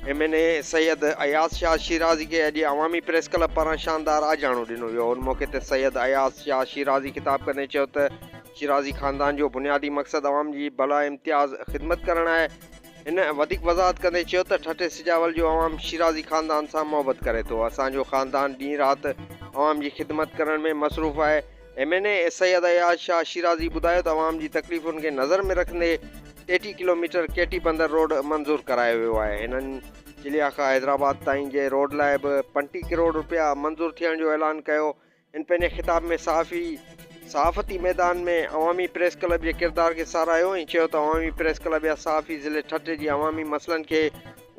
M N A Syed Ayaz Shah Shirazi کي اڄ عوامي press club پاران شاندار آجياڻو ڏنو ويو. ان موقعي تي سيد اياز شاهه شيرازي خطاب ڪندي چيو ته شيرازي خاندان جو بنيادي مقصد عوام جي بلا امتياز خدمت ڪرڻ آهي. هن وڌيڪ وضاحت ڪندي چيو ته ٺٽي سجاول جو عوام شيرازي خاندان سان محبت ڪري ٿو. اسان جو خاندان ڏينهن رات عوام جي خدمت ڪرڻ ۾ مصروف آهي. M N A Syed Ayaz Shah Shirazi ٻڌايو ته عوام جي تڪليفن کي نظر ۾ رکندي 33 ڪلوميٽر ڪيٽي بندر روڊ منظور ڪرايو ويو آهي. هنن چليا کان حيدرآباد تائين جي روڊ لاء به 35 ڪروڙ رپيا منظور ٿيڻ جو اعلان ڪيو. هن پنهنجي خطاب ۾ صحافي صحافتي ميدان ۾ عوامي پريس ڪلب جي ڪردار کي ساراهيو ۽ چيو ته عوامي پريس ڪلب جا صحافي ضلعي ٺٽي جي عوامي مسئلن کي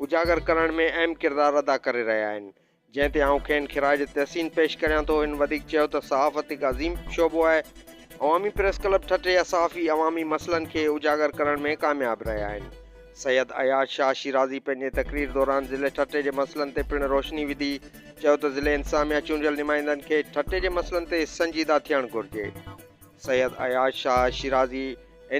اجاگر ڪرڻ ۾ اهم ڪردار ادا ڪري رهيا آهن. جنهن تي آئون کين خراج تحسين پيش ڪريان ٿو. هن وڌيڪ چيو ته صحافت هڪ عظيم شعبو آهي، عوامي پريس ڪلب ٺٽي جا صحافي عوامي مسئلن کي اجاگر ڪرڻ ۾ ڪامياب رهيا آهن. سيد اياز شاهه شيرازي پنهنجي تقرير دوران ضلعي ٺٽي جي مسئلن تي پڻ روشني وڌي چيو ته ضلعي انتظاميا چونڊيل نمائندن کي ٺٽي جي مسئلن تي سنجيده ٿيڻ گهرجي. Syed Ayaz Shah Shirazi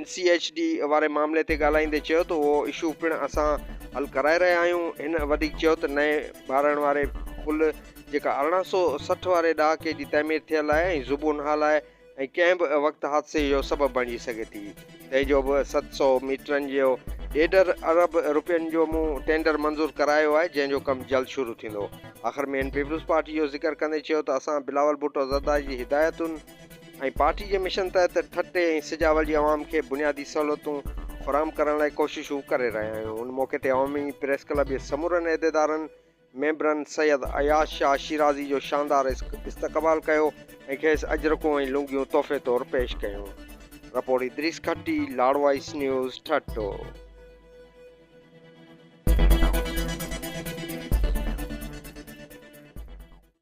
N C H D واري معاملي تي ڳالهائيندي چيو ته اهو اشو پڻ اسان حل ڪرائي رهيا آهيون. هن وڌيڪ چيو ته نئين ٻارڻ واري پل جيڪا 1860 واري ڏهاڪي جي تعمير ٿيل آهي ۽ زبون حال آهي ۽ ڪنهن به وقت حادثي جو سبب بڻجي سگهي ٿي تنهن جو به 700 ميٽرن جو ڏيڍ ارب رپين جو مون ٽينڊر منظور ڪرايو آهي جنهن جو ڪم جلد شروع ٿيندو. آخر ۾ هن پيپلز پارٽي جو ذڪر ڪندي چيو ته اسان بلاول ڀٽو زرداري جي هدايتن ۽ پارٽي جي مشن تحت ٺٽي ۽ سجاول جي عوام کي بنيادي سهولتون فراهم ڪرڻ لاء ڪوششون ڪري رهيا آهيون. ان موقعي تي عوامي پريس ڪلب جي سمورن عهديدارن، ميمبرن سيد اياز شاهه شيرازي جو شاندار استقبال ڪيو ۽ کيس اجرڪون ۽ لونگيون تحفي طور پيش ڪيون. Report Idrees Khatti, Lar voice news, Thatta.